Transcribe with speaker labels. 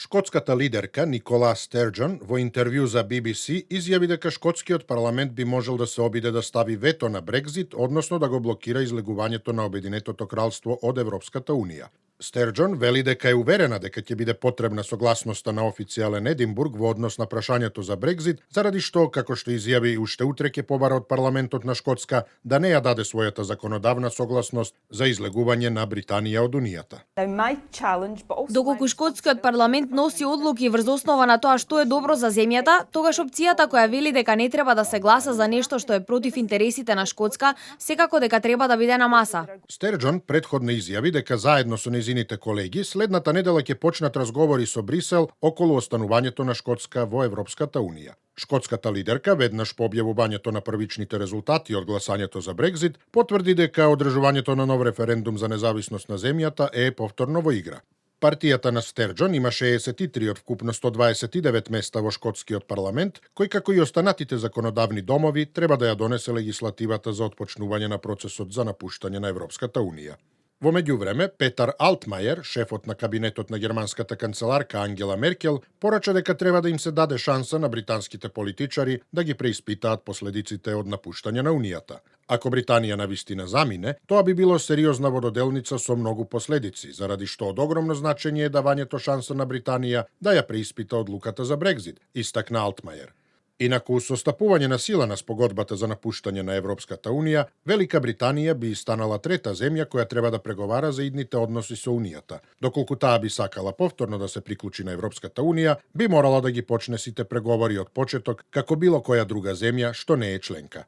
Speaker 1: Шкотската лидерка Никола Стерджон во интервју за BBC изјави дека шкотскиот парламент би можел да се обиде да стави вето на Брекзит, односно да го блокира излегувањето на Обединетото кралство од Европската унија. Стерджон вели дека е уверена дека ќе биде потребна согласноста на официјален Единбург во однос на прашањето за Брекзит, заради што, како што изјави, уште утре ќе побара од парламентот на Шкотска да не ја даде својата законодавна согласност за излегување на Британија од Унијата.
Speaker 2: Доколку шкотскиот парламент носи одлуки врз основа на тоа што е добро за земјата, тогаш опцијата која вели дека не треба да се гласа за нешто што е против интересите на Шкотска, секако дека треба да биде на маса.
Speaker 1: Стерджон претходно изјави дека заедно со нејзините колеги следната недела ќе почнат разговори со Брисел околу останувањето на Шкотска во Европската унија. Шкотската лидерка, веднаш по објавувањето на првичните резултати од гласањето за Брекзит, потврди дека одржувањето на нов референдум за независност на земјата е повторно во игра. Партијата на Стерджон има 63 од вкупно 129 места во шкотскиот парламент, кој како и останатите законодавни домови треба да ја донесе легислативата за отпочнување на процесот за напуштање на Европската унија. Во меѓувреме, Петар Алтмајер, шефот на кабинетот на германската канцеларка Ангела Меркел, порача дека треба да им се даде шанса на британските политичари да ги преиспитаат последиците од напуштање на Унијата. Ако Британија навистина замине, тоа би било сериозна вододелница со многу последици, заради што од огромно значење е давањето шанса на Британија да ја преиспита одлуката за Брекзит, истакна Алтмајер. Инаку, со стапување на сила на спогодбата за напуштање на Европската унија, Велика Британија би станала трета земја која треба да преговара за идните односи со Унијата. Доколку таа би сакала повторно да се приклучи на Европската унија, би морала да ги почне сите преговори од почеток како било која друга земја што не е членка.